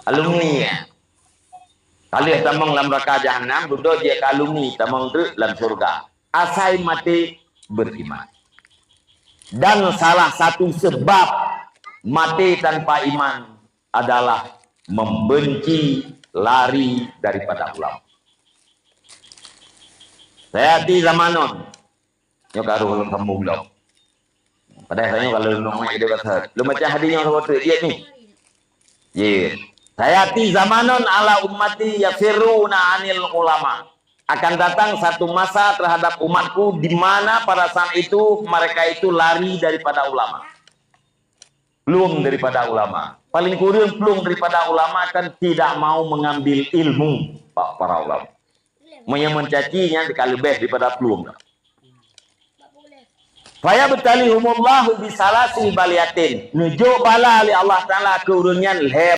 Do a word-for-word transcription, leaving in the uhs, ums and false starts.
Alumni, ya. Ka lheueh tamong lam neraka jahanam, dudoe jeuet keu alumni tamong treuk lam syurga. Asai maté beriman. Dan salah satu sebab maté tanpa iman adalah membenci, lari daripada ulama. Sayati zamanon, nyoe ka roh lôn sambung lom. Padahai tanyoe kalau lôn nyoe dia kata, lôn baca hadis nyang saboh tu, jeuet ni. Jeuet. Sayati zamanon ala ummati yafirruna anil ulama. Akan datang satu masa terhadap umatku di mana pada saat itu mereka itu lari daripada ulama. Plueng daripada ulama. Paling kurang plueng daripada ulama kan tidak mau mengambil ilmu, Pak, para ulama. Meunyoe meucaci nyan ka leubeh daripada plueng. Fayabtalihumullahu bisalasi baliyatin. Neujok bala lé Allah Taala keu ureuëng nyan lhée